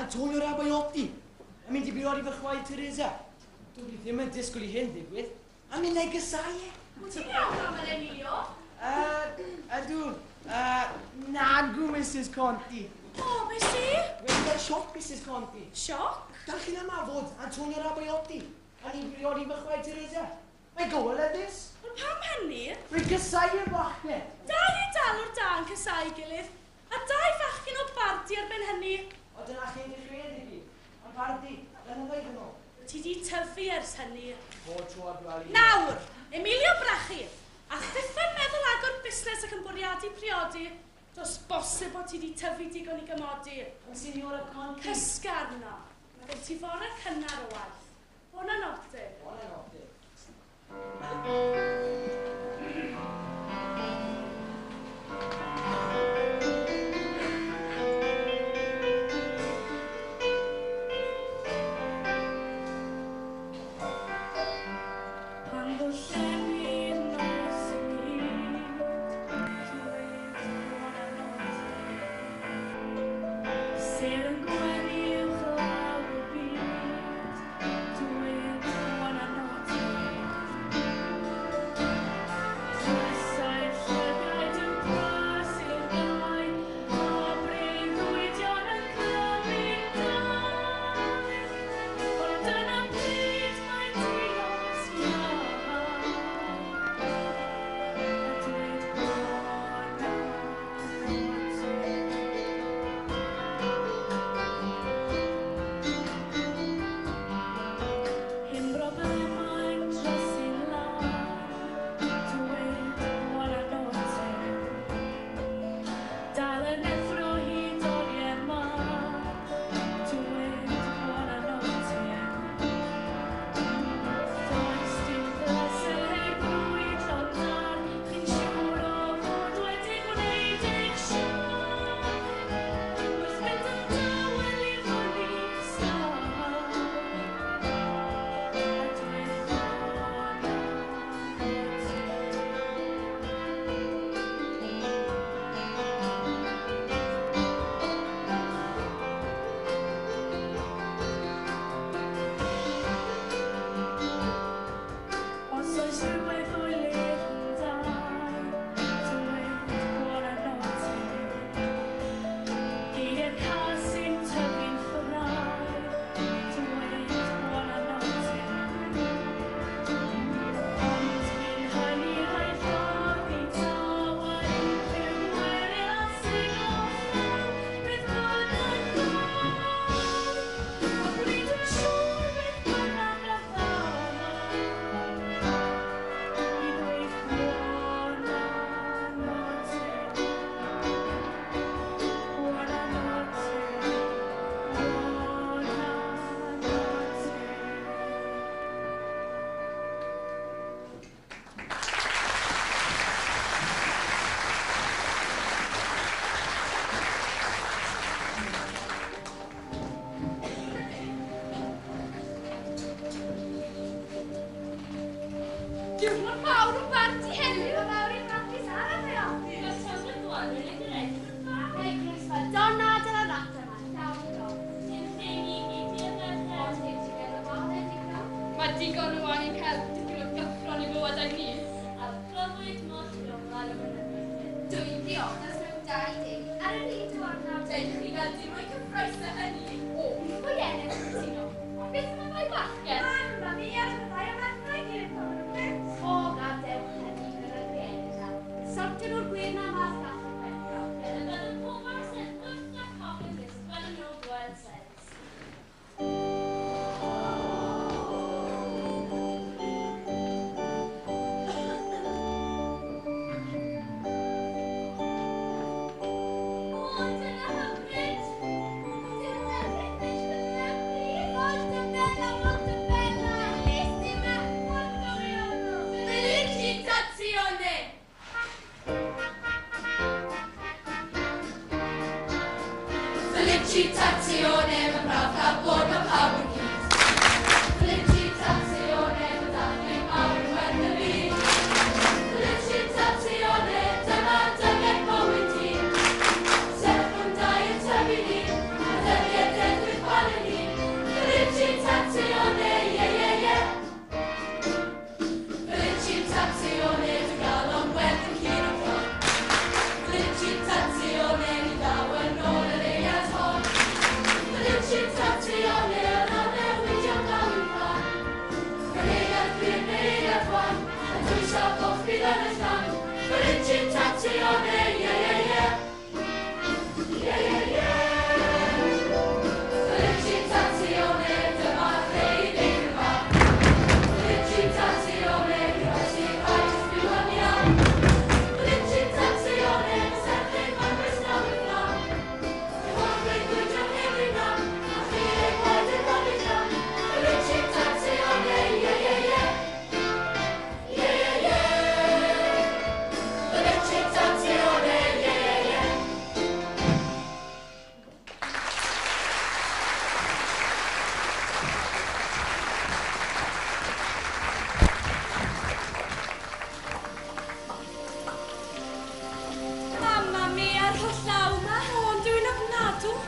Antonio Rabaiotti, yn mynd i briodi fy chwaer Teresa. Dwi ddim yn disgwyl i hyn ddigwydd. A mynd ei gysau e. Wyt ti'n iawn am yr Emilio? Ydw. Nagw, Mrs Conti. O, beth si? Wedi cael sioc, Mrs Conti. Sioc? Darllen am afod Antonio Rabaiotti. A ni'n briodi fy chwaer Teresa. Mae golyddus. Ond pam hynny? Rwy'n gysau i'r bachgen. Dau i dalwr da yn cysau gilydd, a dau fachgen o bardi ar ben hynny. O, dyna lle dechreuodd i fi. Am bardi, blynyddoedd yn ôl. Ti di tyfu ers hynny. Bob tro ar gwely. Nawr, Emilio Brachi, a thithau'n meddwl agor busnes ac yn bwriadu priodi, does bosib bod ti di tyfu digon i gymodi. Ond Signora Conti. Cysga arno. Mae gen ti fore cynnar o waith. Buonanotte. Buonanotte. Pan ddollenni'r nos i gyd, dweud buonanotte. Sêr yn gwenu uwchlaw y byd, dweud buonanotte. Drysau llygaid yn brysur gau, a breuddwydion yn clymu'n dau. Ond dyna pryd mae dios iau, a dweud buonanotte. Hyn broblemau'n trosi'n lan, dweud buonanotte. Dal yn effro hyd oriau mân, dweud buonanotte. Does dim pleser heb brwydro'n darn, chi'n siŵr o fod wedi gwneud eich siom. Wrth fynd yn dawel i fyny'ch stâl, a dweud buonanotte. Os oes rhywbeth o'i le rhwng dau, dweud buonanotte. Geiriau cas sy'n tyfu'n ffrae, dweud buonanotte. Ond cyn hynny rhaid rhoddi tawel unrhyw wely a siglo llaw, beth bynnag ddaw. A gwneud yn siŵr beth bynnag a ddaw, i ddweud buonanotte. Buonanotte, buonanotte. Diwrnod mawr o barti heddiw a mawr i'r barti Sara Feotti. Eglwys Madonna della Rata ma llawn dop. Mae digon o angen cael dipyn o gyffron i fywydau ni. Dwy briodas mewn dau deulu ar yr un diwrnod. Dewch chi gael dim mwy cyffrous na hynny. O, pwy eneth cytuno. Beth am y ddau bachgen? Mamma mia, y ddau am adnau gyd. O, gadewch hynny.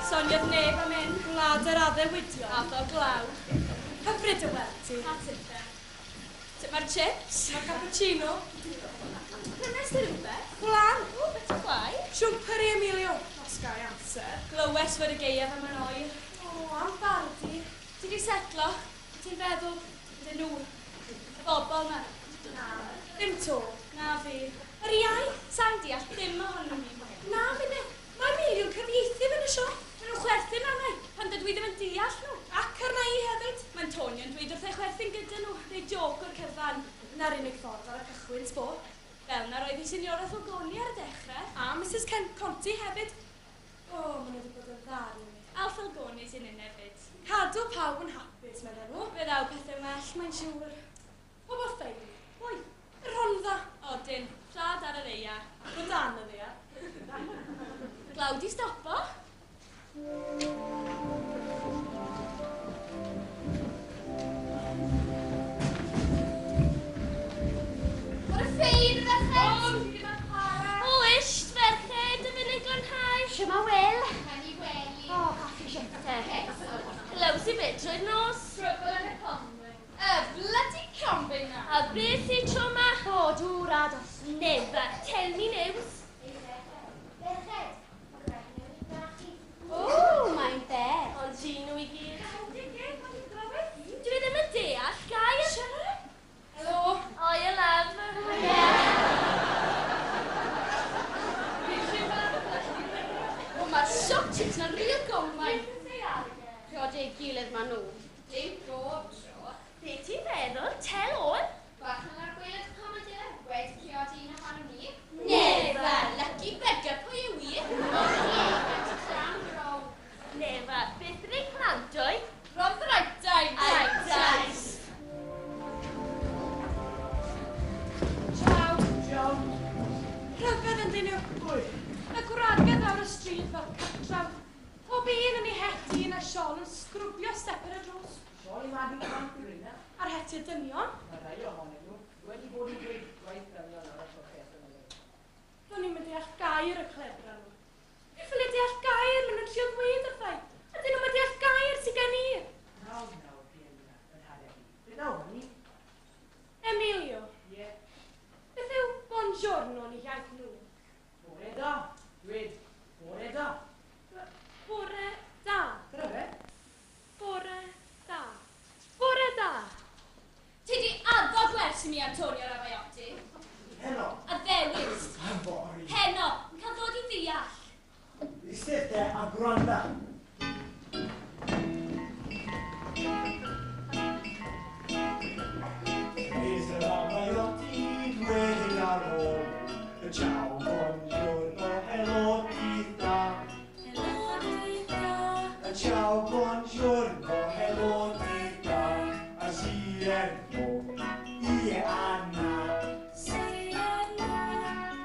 Soniodd neb am hyn. Gwlad yr addewidion. Addo glaw. Hyfryd y weld ti. A tithe. Sut mae'r chips? Mae'r cappuccino. Prynes di rhywbeth? Gwlan. O, butterfly. Siwmper i Emilio. Os ga i amser. Glywes fod y gaeaf am yn oer. O, am bardi. Ti di setlo? Ti'n feddwl? Ydyn nhw. Y bobl yma. Na. Ddim to. Na fi. Yr iaith? Sa'n deall dim ohonyn nhw. Na fi ne. Mae Emilio'n cyfieithu yn y siop. Maen nhw'n chwerthin arna i, pan dydw i ddim yn deall nhw. Ac arna i hefyd. Mae Antonio'n dweud wrth ei chwerthin gyda nhw, neu joc o'r cyfan. Na'r unig ffordd ar y cychwyn, sbo. Fel na roedd hi Signora Fulgoni ar y dechrau. A Mrs Conti hefyd. O, maen nhw wedi bod yn dda i mi. Al Fulgoni sy'n un hefyd. Cadw pawb yn hapus, medden nhw. Fe ddaw pethau well, mae'n siŵr. Pobl ffein. Pwy? Y Rhondda. Odyn, rhad ar y ddaear. Ac o dan y ddaear. Glaw di stopo. O'r ffein, ferched! O, isht, ferched, y fynd yn glanhau. Siwma Wil. Mae'n i wely. O, coffi shifter. Lousy bit trwy'r nos. Trouble yn y convent. Y bloody convent na. A beth i tro ma? O, dŵr a dos. Never. Tell me news. Ferched. O, mae'n fer. Ond ti nhw i gyd. Dwi ddim yn deall gair. Siarad? Helo. O, you love. O, mae'r siop chips na'n real goldmine. Priodi ei gilydd ma nhw. Dim bob tro. Be ti'n feddwl? Tell all. Bach yn ar gwylod comedy wedi priodi un ohonom ni. Never. Lucky beggar, pwy yw i? Never. Beth bydd ei plant oed? Roedd right time. Right time. Ciao. Ciao. Rhyfedd yn dyn nhw. Pwy? Y gwragedd lawr y stryd fel catraw. Pob un yn ei heti yn y siol yn sgrwbio step ar y drws. Siol i magu plant yw'r un, A'r hetiau dynion. Mae rhai ohonyn nhw wedi bod yn dweud gwaith dynion ar y tro peth yn y Do'n i'n mynd deall gair y clebra nhw. Fi'n ffili deall gair, maen nhw'n trio ddweud wrthai. A dyn nhw'n mynd deall gair sy'n gen i. Nawr, nawr, Bianca, yn hanner i. Beth nawr, ni? Emilio, Ie. beth yw buongiorno yn eu iaith nhw? Bore da. Dweud, bore da. Bore da. Dyna fe. Bore da. Bore da. Ti di addo gwers i mi, Antonio Ravaiotti. Heno. A ddewis. Yfory. Heno, yn cael ddod i ddeall. Eistedd de a gwranda. Teresa Ravaiotti, dweud ar ôl. Ciao, buongiorno, hello, dydd da. Helo, dydd da. Ciao, buongiorno, hello, dydd da. A si erno, ie Anna. Si Anna,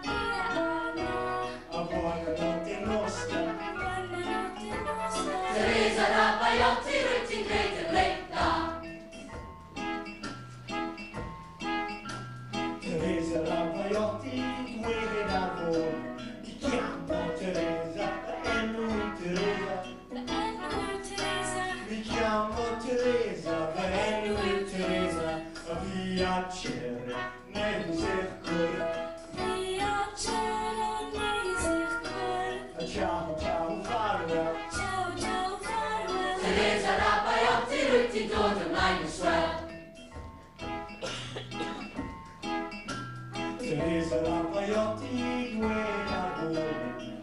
ie Anna. A buonanotte nostra. Buonanotte nostra. Teresa Ravaiotti, rwyt ti'n gwneud yn reit dda. Teresa Ravaiotti, dweud ar ôl. Mi chiamo Teresa, fy enw yw Teresa. Fy enw yw Teresa. Mi chiamo Teresa, fy enw yw Teresa. A piacere, neis eich cwrdd. Piacere, neis i'ch cwrdd. A ciao, ciao, farewell. Ciao, ciao, farewell. Teresa Ravaiotti, rwyt ti'n dod ymlaen yn swel. Teresa Rabaiotti, gwen ar fôn.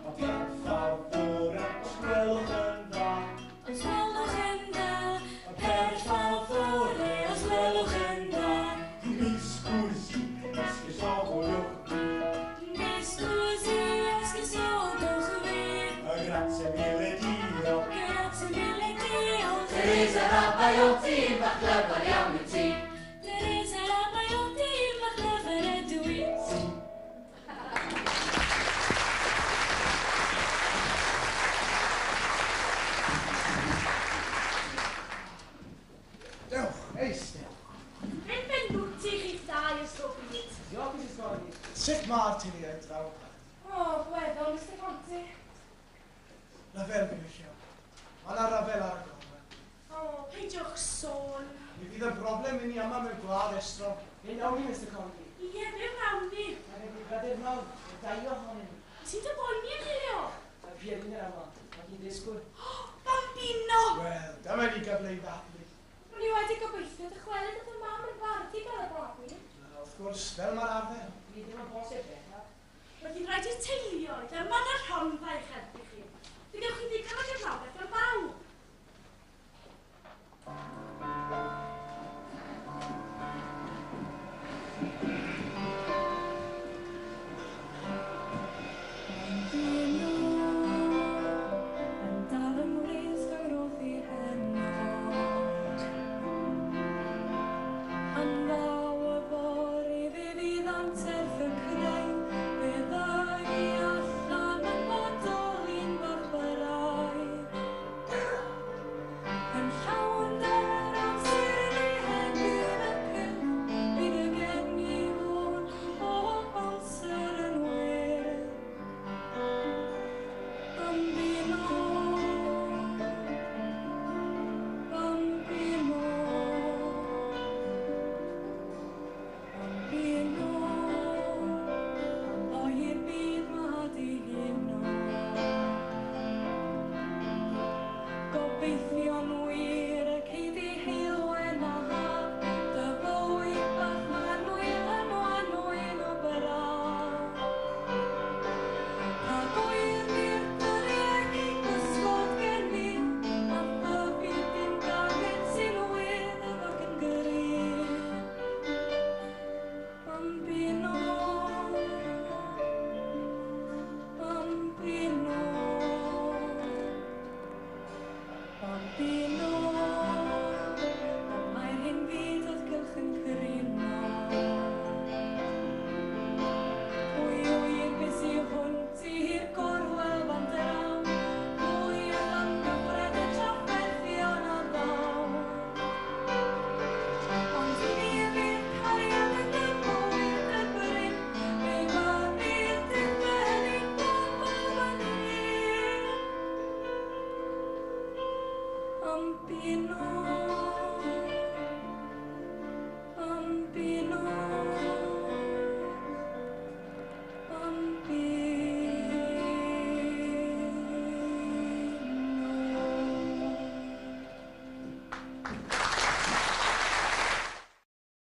A per favore, os gwelwch yn dda. Os gwelwch yn dda, per favore, os gwelwch yn dda. Mi scusi, esgusodwch. Mi scusi, esgusodwch fi. Grazie mille Dio. Grazie mille Dio. Teresa Rabaiotti, bach clyfar iawn wyt ti. Teresa Rabaiotti, bach clyfar ydw i. Dewch, eistedd. Beth benwti chi'ch dau ysgol byd? Diolch, Mrs Conley. Sut mae'r teuluoedd draw? O, gweddol, Mr Conti. Rhyfel, gyfeillion. Mae yna ryfel ar y gorwel. O, peidiwch sôn. Mi fydd y broblem i ni yma mewn gwlad estron. Fe wnawn ni, Mr Conley. Ie, fe wnawn ni. Mae gen i bryder mawr, y dau ohonyn nhw. Ti'n dy boeni am Leo? Mae Pierina yma, mae hi'n disgwyl. Bambino! Wel, dyma ni gyfle i ddathlu. Ro'n i wedi gobeithio dychwelyd at y mam yn barod i gael y babi. Wel, wrth gwrs, fel mae'r arfer. Fi ddim yn bosib, bellach. Roedd hi'n rhaid i'r teuluoedd yma yn y Rhondda eich helpu chi. Fe gewch chi ddigon o gefnogaeth gan bawb.